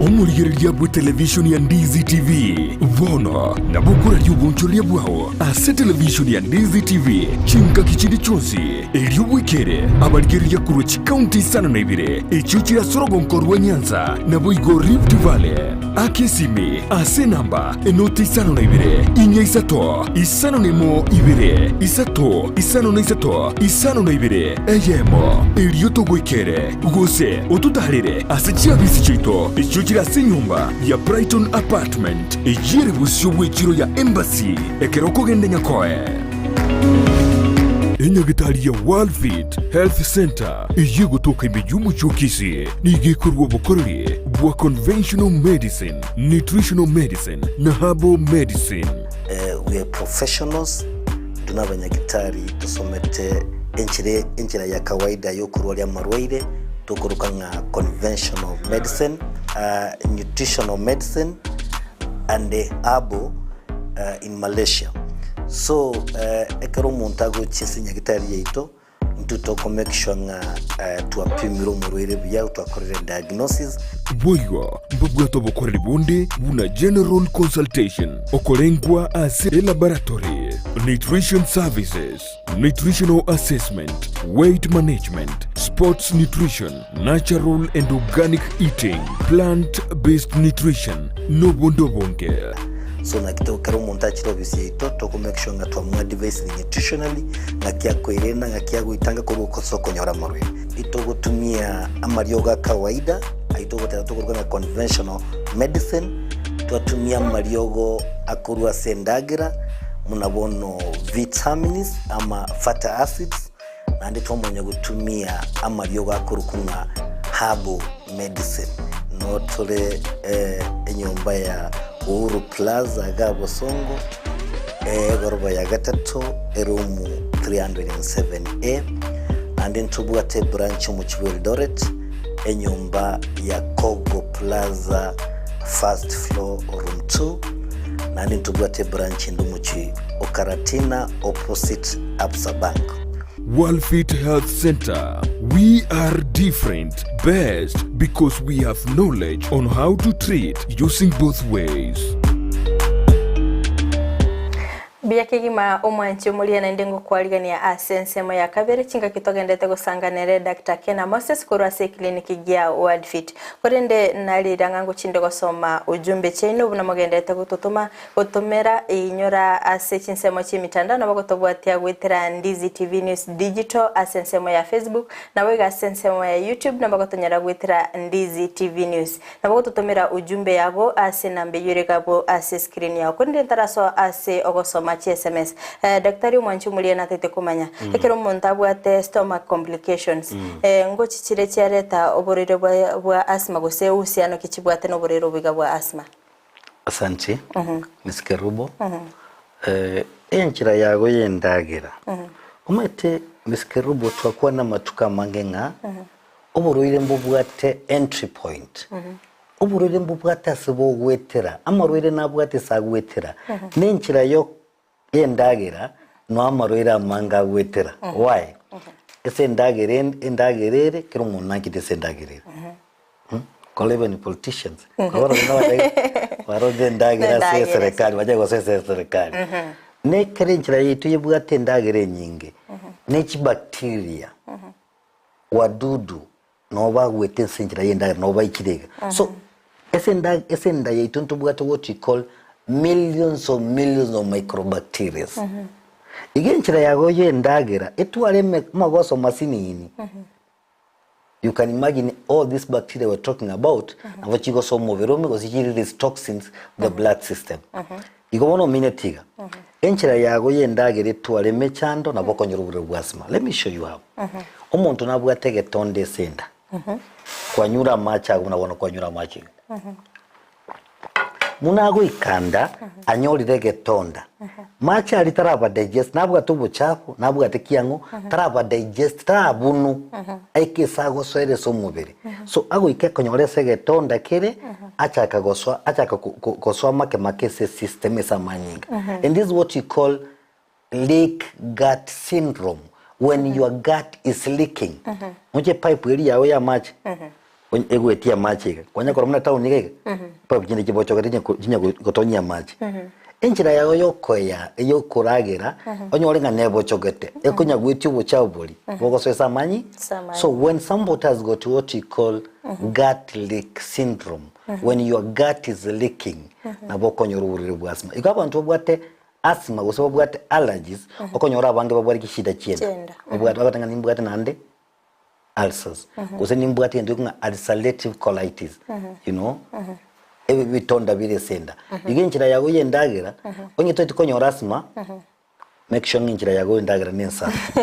Omorigereria bw'etelevishoni ya Ndizi TV bono nabo okoraria obonchoreria bwao ase televishoni ya Ndizi TV chingaki chinde chionsi, erio bwekere abarigereria korwa chikaunti isano na ibere echio chire ase orogonko rwa Nyanza naboigo Rift Valley. Aka esimi ase enamba enoti isano na ibere, inya isato, isano na emo ibere, isato, isano na isato, isano na ibere, eyemo, erio togoikere, gose ototaarere ase chiabisi chiaito echio chire ase enyomba ya Brighton Apartment, eyio ere bosio bw'echiro ya Embassy, ekero okogenda Nyakoe. Enyagitari ya World Fit Health Centre eyio egotoka ime y'omochie o Kisii nigo ekorua obokoreri bwa conventional medicine, nutritional medicine na herbal medicine. We are professionals, intwe nabanyagitari tosomete enchera enchera ya kawaida yokorwaria amarwaire tokoroka ng'a conventional medicine, nutritional medicine and herbal in Malaysia. So ekero omonto agochia ase nyagitari yaito, intwe toko make sure ng'a twapimire omorwaire buya, twakorire diagnosis. Boigo mbabwate obokoreri bonde buna general consultation, okorengwa ase elaboratory, nutrition services, nutritional assessment, weight management, sports nutrition, natural and organic eating, plant based nutrition, nobonde obonge. So naki to ekero omonto achire ofisi yaito toko make sure ng'a twamoadvisire nutritionally, ng'aki akoerenda, ng'aki agoetanga korwa ase okonyora amarwaire. Itogotumia amariogo a kawaida, ayio togoteba tokoroka ng'a conventional medicine. Twatumia amariogo akorwa ase endagera, buna bono vitamins ama fatty acids, naende twamanya gotumia amariogo akorokwa ng'a herbal medicine. Noo tore enyomba ya Uhuru Plaza iga Bosongo, egoroba ya gatato, eroom 307A, naende ntobwate ebranch omochie bwa Eldoret, enyomba ya Kogo Plaza first floor room 2, naende ntobwate ebranch ende omochie o Karatina opposite Absa Bank. Worldfit Health Center, We are different, best because we have knowledge on how to treat using both ways. Mbuya kegima omwanchi omoria naende ngokwarigania ase ensemo ya kabere chingaki togendete gosanga nere Doctor Kena Moses korwa ase eclinic gia Wordfit. Korende narire ang'a ngochinde gosoma ujumbe chiaino buna mogendete gototoma Gotomera inyora ase chinsemo chi'emitandao nabo gotobwatia goetera Ndizi TV News Digital ase ensemo ya Facebook, naboigo ase ensemo ya YouTube nabo gotonyora goetera Ndizi TV News. Nabo gototomera ujumbe yago ase enamba eyio ere igabwo ase escreen yao. Korende ntarasoa ase ogosoma chi sms. Daktari omwanchi omoria natagete komanya, ekero omonto abwate stomach complications, ngochi chire chiareta oborwaire bwa bwa asthma gose uhusiano ki chibwate noborwaire obo iga bwa asthma? Asante, Miss Kerubo. Enchera yago y'endagera. Omanyete Miss Kerubo twakwana amatuko amange ng'a oborwaire mbobwate entry point. Oborwaire mbobwate ase bogoetera, amarwaire nabwate ase agoetera. Na enchera yo y'endagera no amarwaire amange agoetera. Why? Ase endagera endagera ere, kera omonto nanchete ase endagera ere. Kore even politicians, kore barorire endagera ase eserekari, bache gose ase eserekari. Na ekero enchera yaito yebwate endagera enyinge, ne chibacteria, wadudu, nabo bagwete ase enchera y'endagera, nabo baichire iga. So, ase enda ase enda yaito ntobwate what we call millions of millions of microbacterias. Iga enchera yago y'endagera etware eme amagoso masinini, You can imagine all these bacteria we're talking about nabo chigosoa omobere ome gose chi release toxins the blood system. Igo bono omineti iga, enchera yago y'endagera etware emechando nabo okonyora oborwaire bwa asthma. Let me show you how. Omonto nabwate egetonda ase enda, kwanyure amache ago buna bono kwanyure amache iga. Buna agoika nda, anyorire egetonda. Mache aria taraba digest, nabwate obochafu, nabwate kiang'o, taraba digest, tarabunu, aike ase agosoera ase omobere. So agoika ekonyora ase egetonda kere, achaka gosoa, achaka ko- ko- gosoa make make ase esystem ase amanyinga. And this is what you call leak gut syndrome when your gut is leaking moche pipe eri yago ya amache onye egoetia amache iga kwanya korora buna town iga iga pipe chinde chibochogete chinya chinya gotonyia amache enchera yago yokoeya eyokoragera onyore ng'a nebochogete ekonya goetia obochafu boria bogosoesa amanyi Ase amanyi. so when somebody has got what you call gut leak syndrome when your gut is leaking nabo okonyora oborwaire bwa asthma igo abanto babwate Asthma gose babwate allergies, okonyora abange babwate chishida chi'enda. Chi'enda. Babwate bagoteba ng'a nimbwate naende ulcers, gose nimbwate egento gekong'a ulcerative colitis, you know, ebi bitonda bire ase enda. Igo enchera yago ya endagera, onye toeti konyora asthma, make sure ng'a enchera yago ya endagera ne ensafi.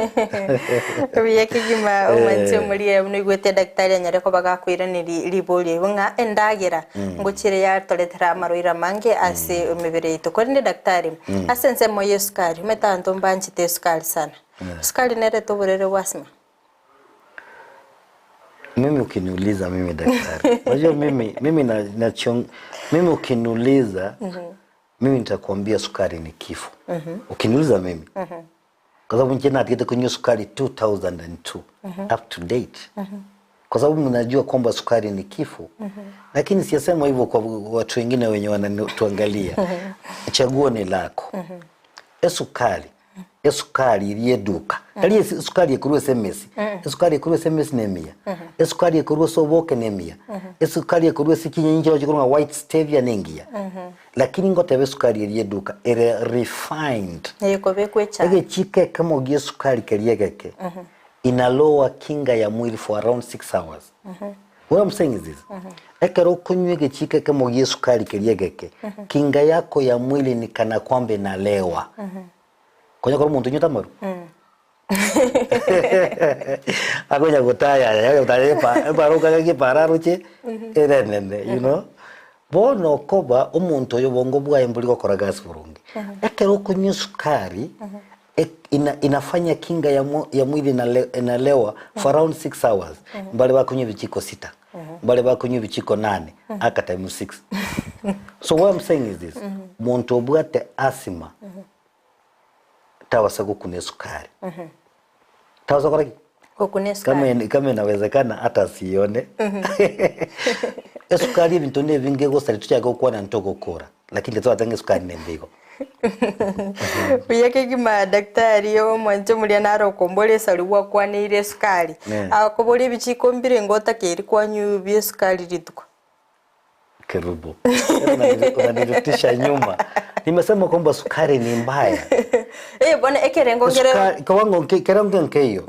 Buya kegima omwanche omoria buna oigwete daktari anyare koba gakoiraneria riborio igo ng'a endagera Ngochire yatoretera amarwaire amange ase emebere yaito. Korende daktari, ase ensemo y'esukari, omanyete abanto mbanchete esukari sana. Esukari nerete oborwaire bwa asthma? Mimi ukiniuliza mimi daktari, unajua mimi, mimi na, nachong, mimi ukiniuliza mimi nitakwambia sukari ni kifo. Ukiniuliza mimi Kwa sababu inche natigete konywa sukari 2002 up to date kwa sababu mnajua kwamba sukari ni kifo lakini siyasema hivyo kwa watu wengine wenye wanatuangalia chaguo ni lako esukari esukari eri eduka tari esi- esukari ekorwa ase emesi esukari ekorwa ase emesi na emiya esukari ekorwa ase oboke na emiya esukari ekorwa ase chinyeni chirochio chikorwa ng'a white stevia na engiya Lakini ngoteba esukari eria eduka ere refined. Ekobekwa echae. Egechiko ekemo gi'esukari keria egeke ina lower kinga ya mwili for around 6 hours. What I'm saying is this, ekero okonywa egechiko ekemo gia esukari keria egeke, kinga yako ya mwili ni kana kwamba inalewa. Konya kore omonto onywete amarwa? Akonya gotayaya, akonya gotayaya epa- epara okagaki epara aroche ere enene, you know. Bono okoba omonto oyo obongo bwaye mbori gokora gasi boronge. Ekero okonywa esukari, ek- ina inafanya kinga ya mwa ya mwili inale inalewa for around 6 hours. Mbare bakonywa ebichiko sita, mbare bakonywa ebichiko nane, aka times six. So what I'm saying is this, monto obwate asthma, tabasa gokuna esukari. Tabasa gokora ki? Gokuna esukari. Kama, kama inawezekana hata asione. Esukari ebinto nebinge egosari tochake gokwana ntogokora, lakini totwate ng'a esukari nembe igo. Buya kegima daktari omwanche omoria naro okombora esari gwakwaneire esukari. Eh. Akoboria ebichiko mbire ngo otakeiri kwanywa bia esukari rituko. Kerubo. Unani- Unanirutisha nyuma. Nimesema kwamba sukari ni mbaya. Eh, bono ekerengo nkere Sukari, kiwango nke- kerengo nkeiyo.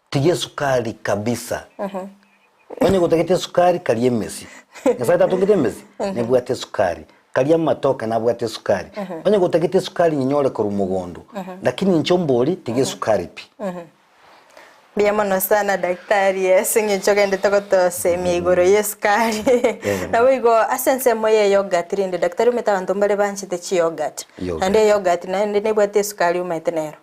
Tiga esukari kabisa. Onye gotagete esukari karia emesi. Nyasaye tatongete emesi? Nebwate esukari. Karia amatoke nabwate esukari. Onye gotagete esukari nyinyore korwa mogondo. Lakini inche ombori tiga esukari pi. Mbuya mono sana daktari ase eng'encho ogendete gotosemia igoro y'esukari. Naboigo ase ensemo ye yogurt rende daktari omanyete abanto mbare banchete chiyogurt. Yogurt. Naende eyogurt naende nebwate esukari omanyete nero.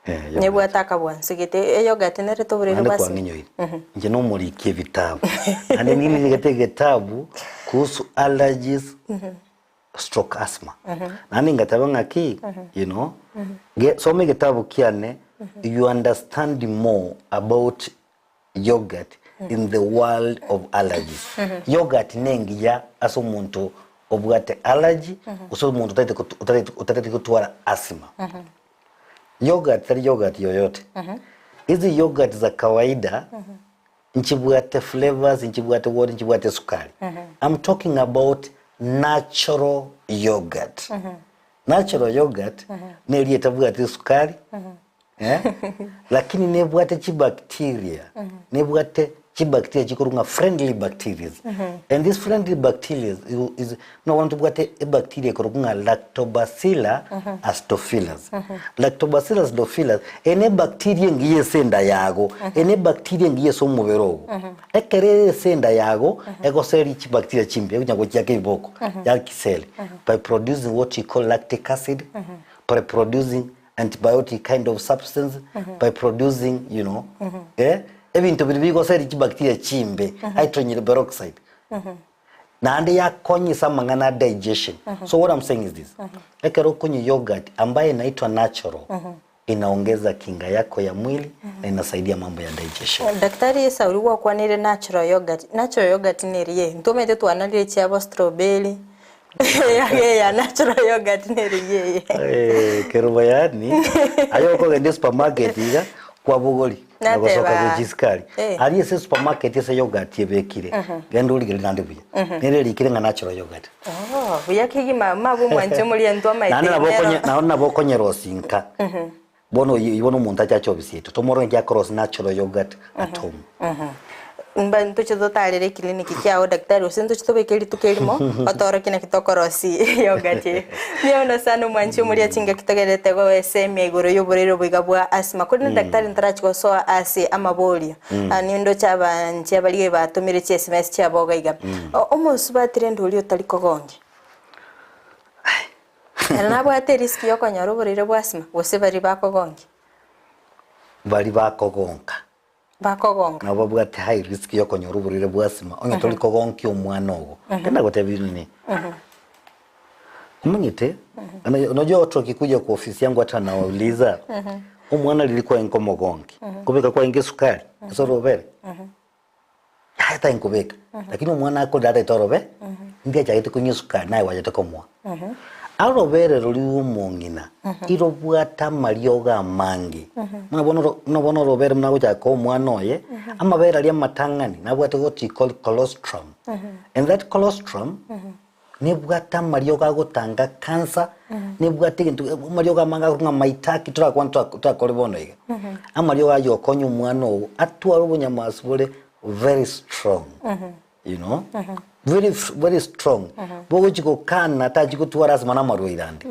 Eh, yogurt. Nebwate akabwansu gete, eyogurt nere toborere Naende bwase. kwang'inyoire. Inche nomoriki ebitabu. Naende nirigete egetabu kuhusu allergies stroke asthma. Naende ngateba ng'aki, you know, ge soma egetabu kiane, you understand more about yogurt in the world of allergies. Yogurt nengiya ase omonto obwate allergy, gose omonto otagete gotu otagete otagete gotwara asthma. Yogurt tari yogurt yoyote. Hizi yogurt za kawaida nchibwate flavors, nchibwate what, nchibwate sukari. I'm talking about natural yogurt. Natural yogurt neri etabwati esukari, eh, lakini nebwate chibacteria, nebwate chibacteria chikorwa ng'a friendly bacterias. And these friendly bacterias is buna bono tobwate ebacteria ekorokwa ng'a lactobacillus acidophilus. Lactobacillus acidophilus eye ne ebacteria engiya ase enda yago, eye ne ebacteria engiya ase omobere ogo. Ekero ere ase enda yago, egoseria chibacteria chimbe egochia gochiaka ebiboko, yakiseri by producing what you call lactic acid, by producing antibiotic kind of substance, by producing you know, eh, ebinto biria bigoseria chibacteria chimbe, hydrogen peroxide. Naende yakonyisa amang'ana a digestion. So what I'm saying is this, ekero okonywa yogurt ambaye inaitwa natural, inaongeza kinga yako ya mwili na inasaidia mambo ya digestion. Daktari Sauli gwakwanire natural yogurt, natural yogurt neri eye? Ntomanyete twanarire chiabo strawberry, eye ya natural yogurt neri eye? Eh, kerubo yaani aye okogenda esupermarket iga kwabogori na gosoka Nateba. gochia isukari Eh. aria ase esupermarket ase yogurt ebekire genda origererie naende buya nere erikire ng'a natural yogurt Oh, buya kegima mabwo mwanche moria intwe amaete Naende nabo nero. okonye naende nabo okonyerosia inka bono oyi bono omonto ache ache obisi yaito tomorore nki akorosia natural yogurt at home. Mba ntoche totarere eclinic kiago daktari gose ntoche tobeke rituko erimo otorokie naki tokorosia yogurt eye. Mbuya mono sana omwanchi omoria chingaki togerete goesemia igoro yoborwaire obo iga bwa asthma. Korende daktari ntarachia gosoa ase amaborio nindoche abanche baria batomire chi sms chiabo iga iga. Omosubati rende oria otari kogongia ere nabwate erisk yokonyora oborwaire bwa asthma gose baria bakogongia? Baria bakogonka. Bakogonka. Nabo babwate high risk yokonyora oborwaire bwa asthma onye tori kogonkia omwana ogo. Ekero nagotebirie nini? Omanyete, unajua watu wakikuja kwa ofisi yangu hata nawauliza, omwana riria kwaye nkomogonki, nkobeka kwaye esukari ase orobere? Yaya tari nkobeka, lakini omwana akorire ataete orobe, ndiachagete konywa esukari naye gwachete komoa. Arobere roria rwa omong'ina, irobwate amariogo amange, buna bono oro buna bono orobere buna agochaka koa omwana oye, amabere aria amatang'ani nabwate what we call colostrum, and that colostrum, nebwate amariogo agotanga cancer, nebwate egento amariogo amange akorwa ng'a maitaki torakwane torakore bono iga. Amariogo aywo okonya omwana ogo atware obonyamasi bore. very strong you know very very strong bogochi gokana tachi gotwara asima na amarwaire ande.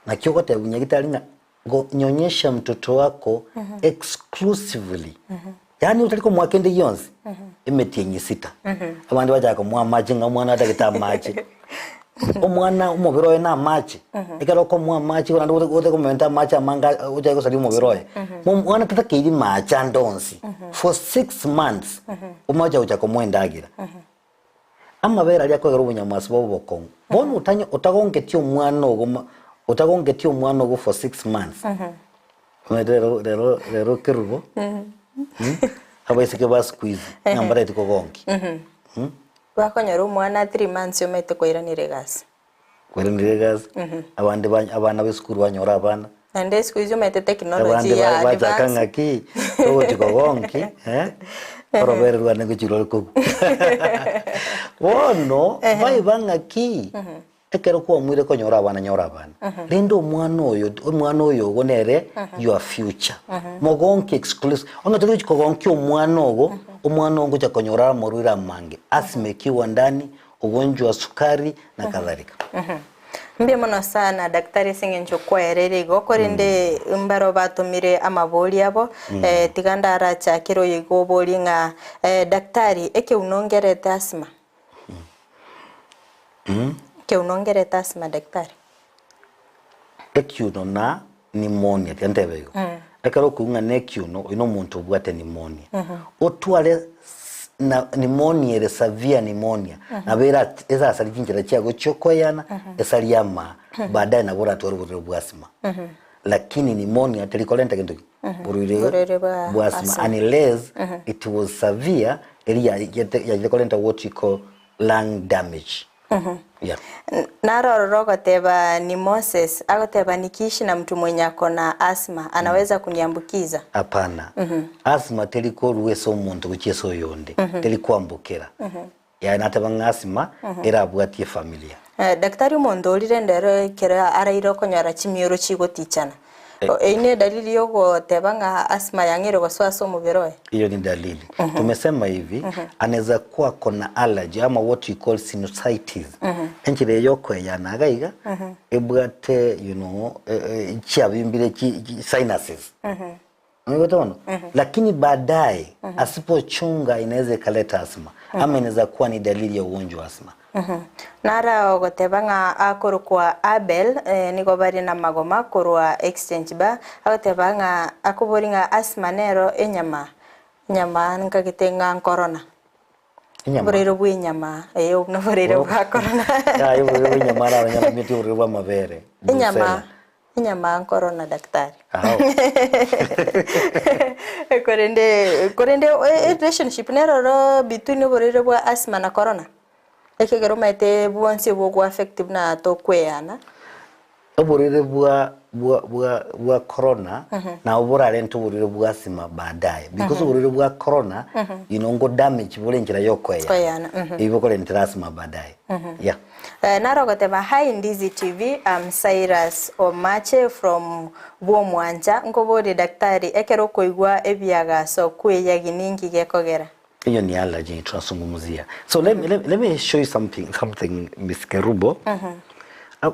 Naki ogotebia nyagitari ng'a go nyonyesha mtoto wako exclusively yaani otari komoa kende gionsi emetienyi sita. Abande bachaka komoa amache ng'a omwana atagete amache. Omwana omobere oye na amache, ekero okomoa amache igo naende ote ote komenta amache amange ochake gosaria omobere oye. Omwana tatakeiri mache ande onsi for 6 months omanye gocha komoa endagera. Amabere aria akoegera obonyamwasi bwa obokong'u. Bono otanya otagongetie omwana ogo ma otagongetie omwana ogo for 6 months. Omanyete rero rero rero kerubo abaiseke ba siku hizi ng'a mbareti kogonkia. Bakonyora omwana 3 months omanyete koiranera egasi. Koiranera egasi, abande ba abana ba esukuru banyora abana. Naende siku hizi omanyete technology Abande ya ba bachaka advance. ng'aki, togochi kogonki eh, orobere rwane ngochi rore kogwa. Bono, baiba ng'aki, ekero kwamuire konyora abana nyora abana, rende omwana oyo omwana oyo ogo nere your future. Mogonki exclusive, onye tori gochi kogonkia omwana ogo, omwana ogo ngocha konyora amorwaire amange, asthma ekiwa ndani, ugonjwa wa sukari na kadhalika. Mbuya mono sana daktari ase eng'encho kwaereire igo korende mbaro batomire amabori abo eh, tiga ndarachakere oyo igo oborie ng'a eh, daktari ekeuno ngerete asthma? Ekeuno ngerete asthma daktari? Ekiuno na pneumonia, tiga ntebe igo. Ekero okoigwa ng'a nekiuno, oyio nomonto obwate pneumonia. Otware s- na pneumonia ere severe pneumonia, nabo era erasarie chinchera chiago chiokoeyana, esarie amaa, baadaye nabo oratware oborwaire bwa asthma. Lakini pneumonia teri korenta gento ki? Borwaire Borwaire bwa bwa asthma asthma. unless it was severe, eria yachete yachete korenta what you call lung damage. Yeah. Naro ororo ogoteba ni Moses, agoteba nikiishi na mtu mwenye ako na asthma, anaweza kuniambukiza? Hapana. Asthma teri korwa ase omonto gochia ase oyonde, teri kwambukera. Yaani nateba ng'a asthma erabwatie efamilia. Eh, daktari omonto orire ndero ekero araire okonyora chimioro chigotichana. Eyio ne dalili yogoteba ng'a asthma yang'eire gosoa ase omobere oye? Hiyo ni dalili. Tumesema hivi, anaweza kuwa ako na allergy ama what you call sinusitis. Enchera eye yokoeyana iga iga, ebwate you know, eh, eh, chiabimbire chi, chi sinuses. Unaigwete bono? Lakini baadaye asipochunga inaweza ikaleta asthma ama inaweza kuwa ni dalili ya ugonjwa wa asthma. Nara ogoteba ng'a akorokwa Abel eh, nigo bare namagoma korwa Exchange Bar, agoteba ng'a akobori ng'a asthma nero enyama enyama nkagete ng'a nkorona. Enyama. Oborwaire bwa enyama, eh obwo noborwaire bwa korona. Yaya oborwaire bwa enyama araro nyarameti oborwaire bwa amabere. Enyama, Brucella. enyama nkorona daktari. Ao. Korende korende e- relationship nero oro between oborwaire bwa asthma na corona? Ekegera omanyete bwonsi obo ogo affect buna tokweyana. Oborwaire bwa bwa bwa bwa corona nabo borarente oborwaire bwa asthma baadaye because oborwaire bwa corona you know ngo damage bore enchera ya okoeyana Koeyana, mhm. ebi bokorentera asthma baadaye yeah. Eh, naro ogoteba hi Ndizi TV, I'm Cyrus Omache from Bwomwancha, nkoborie daktari ekero okoigwa ebiagaso kweyagi ninki gekogera? Hiyo ni allergy tunazungumzia. So let me, let, let me show you something, something Miss Kerubo.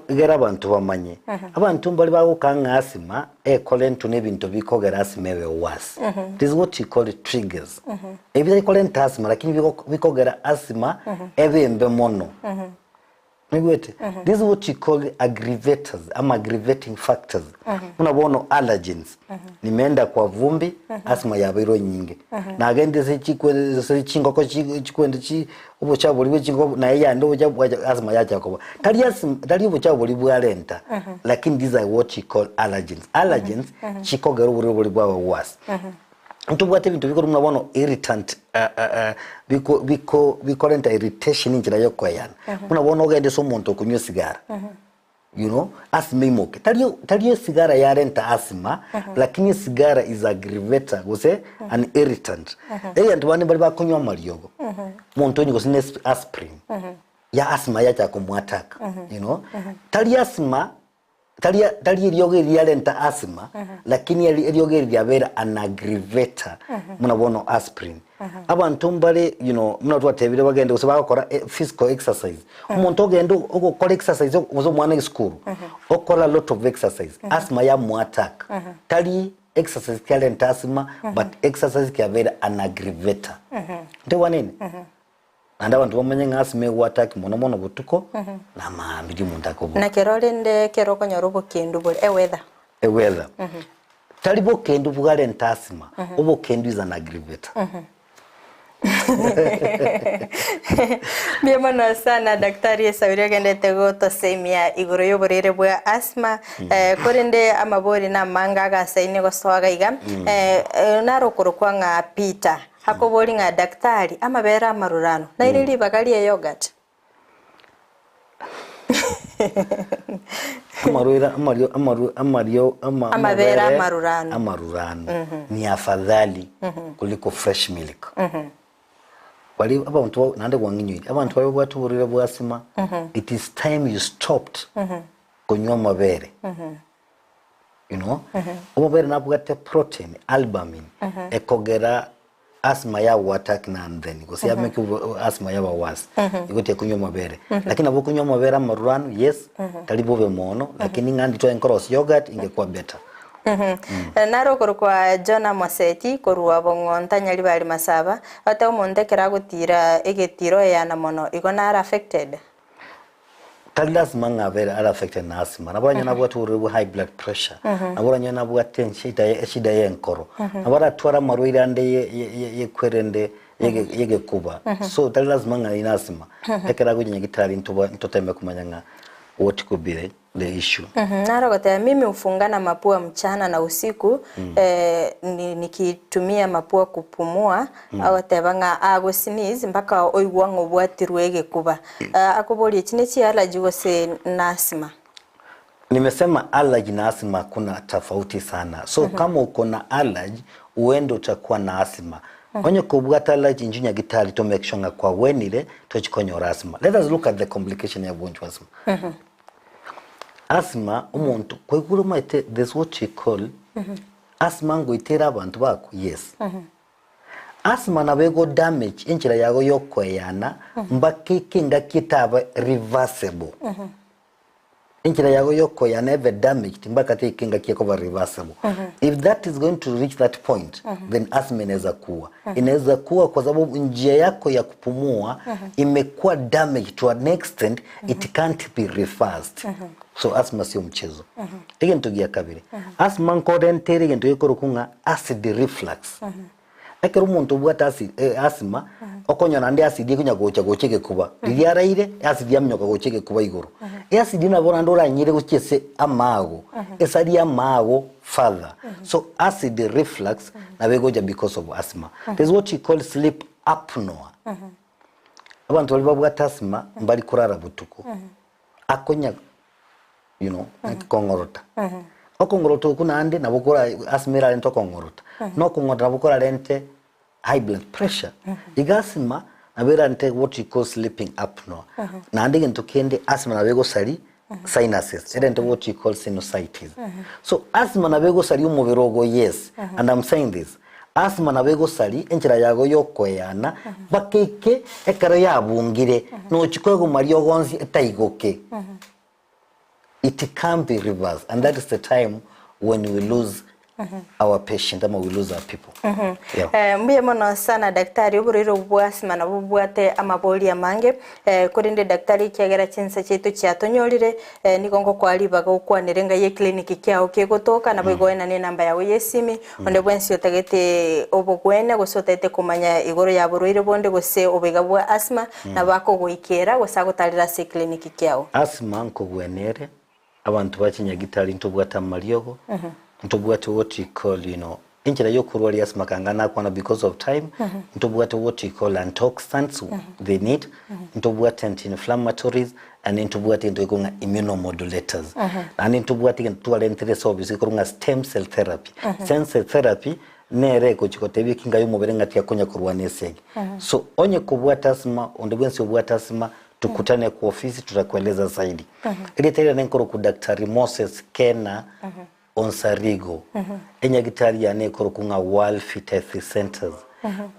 Egera abanto bamanye. Abanto mbari bagoka ng'a asthma ekore into na ebinto bikogera asthma ebe worse. This is what you call triggers. Ebi bitari korenta asthma lakini bikogera asthma ebe embe mono. Noigwete? This is what you call aggravators ama aggravating factors. Buna bono allergens. Nimeenda kwa vumbi, asthma yabeirwe enyinge. Nagende ase chikwe ase chingoko chi chikwende chi obochafu boria bwe chingoko naye yande obochafu bwacha asthma yacha koba. Tari asthma tari obochafu boria bwarenta, lakini these are what you call allergens. Allergens chikogera oborwaire boria bwaba worse. Ntobwate ebinto bikorwa buna bono irritant biko biko bikorenta irritation enchera ya okoeyana. Buna bono ogende ase omonto okonywa esigara, you know, asthma imoke. Tari tari esigara yarenta asthma, lakini esigara is aggravator gose an irritant. Egento bande mbare bakonywa amariogo, omonto onywe gose na aspirin, ya asthma yachaka komoattack, you know. Tari asthma Tari tari eriogo eri riarenta asthma, lakini eri eriogo eri riabeire an aggravator, buna bono aspirin. Abanto mbare you know buna twatebire bagende gose bagokora physical exercise, omonto ogende ogokora exercise gose omwana esukuru, okore a lot of exercise, asthma yamoa attack, tari exercise kiarenta asthma but exercise kiabeire an aggravator. Ntoigwanene? Naende abanto bamanye ng'a asthma ego attack mono mono botuko na amaambia riria omonto akoboka. Na kero rende ekero okonyora obokendu bore, eweather. Eweather. Tari bokendu bwarenta asthma, obokendu is an aggravator. Mbuya mono sana Daktari Esauri ogendete gotosemia igoro y'oborwaire bwa asthma. Eh, korende amabori namange agasaine gosoa iga iga. Eh, eh, naro okorokwa ng'a Peter akobori ng'a daktari amabere amaruranu naire ribaga rie yogurt. Amarwaire amario amaru amario ama Amabere amabere amaruranu. amaruranu ni afadhali kuliko fresh milk. Baria abanto ba naende gwang'inyoirie, abanto baria babwate oborwaire bwa asthma, it is time you stopped konywa amabere. You know, omobere nabwate protein, albumin, ekogera asthma yago attack now and then, gose ya make asthma yaba worse, igo tekonywa amabere. Lakini nabo okonywa amabere amaruranu, yes, tari bobe mono, lakini ng'a nditwae nkorosia yoghurt, ingekwa better. Naro okorokwa Jonah Moseti korwa Bong'onta Nyaribari Masaba, agoteeba omonto ekero agotira egetiro eyana mono igo nare affected. Tari lasima ng'a abe are affected na asthma, nabo oranyore nabwate oborwaire bwa high blood pressure, nabo oranyore nabwate enshida eshida ya enkoro, nabo aratware amarwaire ande ye- ye- ye- yekwerende yege yegekuba. So tari lasima ng'a ine asthma, ekero agocha nyagetari ntoba ntoteme komanya ng'a what could be the the issue. Naro ogoteba mimi hufungana mapua mchana na usiku nikitumia mapua kupumua, agoteba ng'a ago sneeze mpaka oigwa ng'a obwatirwe egekuba. Akoboria echi ne chiallergy gose na asthma? Nimesema allergy na asthma kuna tofauti sana so kama uko na allergy huenda utakuwa na asthma onye kobwate allergy inchuo nyagitari to make sure ng'a kwagwenire tochi konyora asthma let us look at the complication ya ogonchwa asthma Asthma omonto kwaigure omanyete there's what we call asthma ngoitere abanto bakwe yes. Asthma nabo ego damage enchera yago ya okoeyana mpaka eke engaki etabe reversible. Enchera yago ya okoeyana ebe damaged mpaka teike engaki ekoba reversible. If that is going to reach that point then asthma inaweza kuwa. Inaweza kuwa kwa sababu njia yako ya kupumua imekuwa damaged to an extent it can't be reversed so asthma sio mchezo egento gia kabere asthma nkorentere egento gekorokwa ng'a acid reflux ekero omonto obwate acid eh, asthma okonyora naende acid ekonya gocha gocha egekuba riria araire acid yaminyoka gocha egekuba igoro acid nabo naende oranyire gochia ase amago esari amago further so acid reflux nabo egocha because of asthma there's what you call sleep apnoea Abanto baria babwate asthma mbari korara botuko, akonya you know, kong'orota. Okong'orota okwo naende nabo kora asthma erarente okong'orota, na okong'orota nabo korarente high blood pressure. Iga asthma nabo erarente what you call sleeping apnoea. Naende egento kende asthma nabo egosari sinuses, erente what you call sinusitis. So asthma nabo egosari omobere ogo yes, and I'm saying this, asthma nabo egosari enchera yago ya okoeyana mpaka eke ekero yabungire nochi koegwa mariogo onsi etaigoke. It can be reversed and that is the time when we lose our patient ama we lose our people. Yeah. Eh, mbuya mono sana daktari oborwaire obwo bwa asthma nabwo bobwate amabori amange eh, korende daktari ekiagera chinsa chiaito chiatonyorire eh, nigo ngokoa ribaga okwanere ngai eclinic kiao kegotoka nabo igo oenane enamba yago ya esimi onde bwensi otagete obogwene gose otagete komanya igoro ya borwaire bonde gose oboiga bwa asthma nabo akogoikera gose agotarera ase eclinic kiao. Asthma nkogwena ere Abanto ba chinyagitari ntobwate amariogo, ntobwate what we call you know, enchera yokorwaria asthma kanga nakwana because of time, ntobwate what we call antioxidants they need, ntobwate anti-inflammatories and ntobwate egento gekorwa ng'a immunomodulators. Naende ntobwate egento twarentire ase obisi gekorwa ng'a stem cell therapy. Stem cell therapy nere egochi gotebia ekinga y'omobere ng'a tiakonya korwana esegi. So onye kobwate asthma, onde bwensi obwate asthma, Tukutane kwa ofisi tutakueleza zaidi. Erieta riane nkorokwa Daktari Moses Kena Onsarigo. Enyagitari yane ekorokwa ng'a World Fit Health Centers.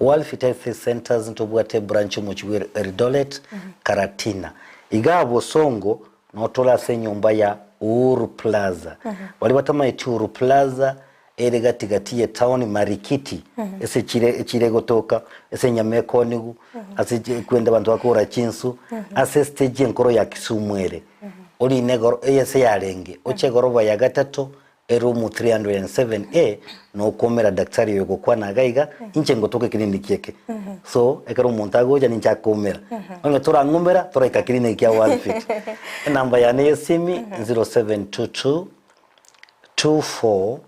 World Fit Health Centers ntobwate ebranch omochie bwa Eldoret, Karatina. Igaa Bosongo notore ase enyomba ya Uhuru Plaza. Baria batamaeti Uhuru Plaza ere gati gati ye town Marikiti ase echire echire egotoka ase enyama ekonigu ase kwende abanto bakogora chinsu ase estage enkoro ya Kisumu ere. Orine egoro eye ase yarenge oche egoroba ya gatato eroom 307A nokomera daktari oyo ogokwana iga iga inche ngotoka eclinic eke. So ekero omonto agocha ninche akomera. Onye torang'umera toraika clinic ya World Fit. Enamba yane ya esimi 0722 24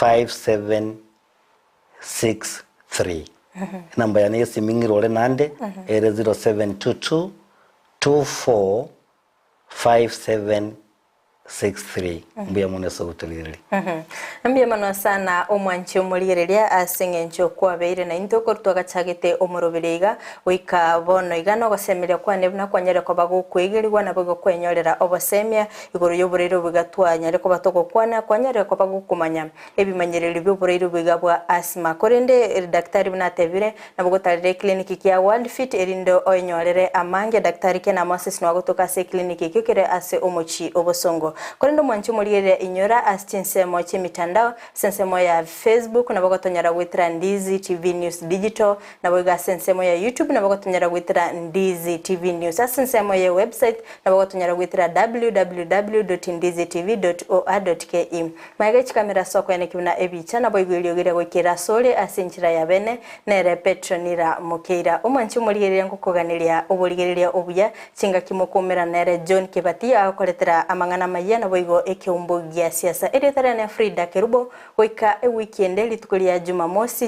5763. Enamba yane ya esimi ng'irore naende ere 0722 24 5763. Mbuya mono ase ogotorigereria. Mbuya mono sana omwanchi omorigereria ase eng'encho kwabeire naintwe korwa twagachagete omoroberi iga goika bono iga nogosemeria kwane buna kwanyare koba gokwegerigwa naboigo kwenyorera obosemia igoro y'oboraire obo iga twanyare koba togokwana kwanyare koba gokomanya ebimanyererio bi'oboraire obo iga bwa asthma korende daktari buna atebire nabo gotarera eclinic kia World Fit erinde oenyorere amange daktari Kena Moses noagotoka ase eclinic ekio kere ase omochie obosongo korende omwanchi omorigereria inyora ase chinsemo chi'emitandao ase ensemo ya Facebook nabo gotonyora goetera Ndizi TV News Digital nabo iga ase ensemo ya YouTube nabo gotonyora goetera Ndizi TV News ase ensemo ye website nabo gotonyora goetera www.ndizitv.or.ke Magega echikamera ase okoeneki buna ebicha nabo igo eriogi riria goikera asore ase enchera ya bene nere Petronila Mokeira omwanchi omorigereria ngokoganeria oborigereria obuya chingaki mokoumera nere John Kebati agokoretera amang'ana amayia nabo igo ekeumbu gia siasa erieta riane Frida Kerubo goika ewiki ende rituko ria Jumamosi.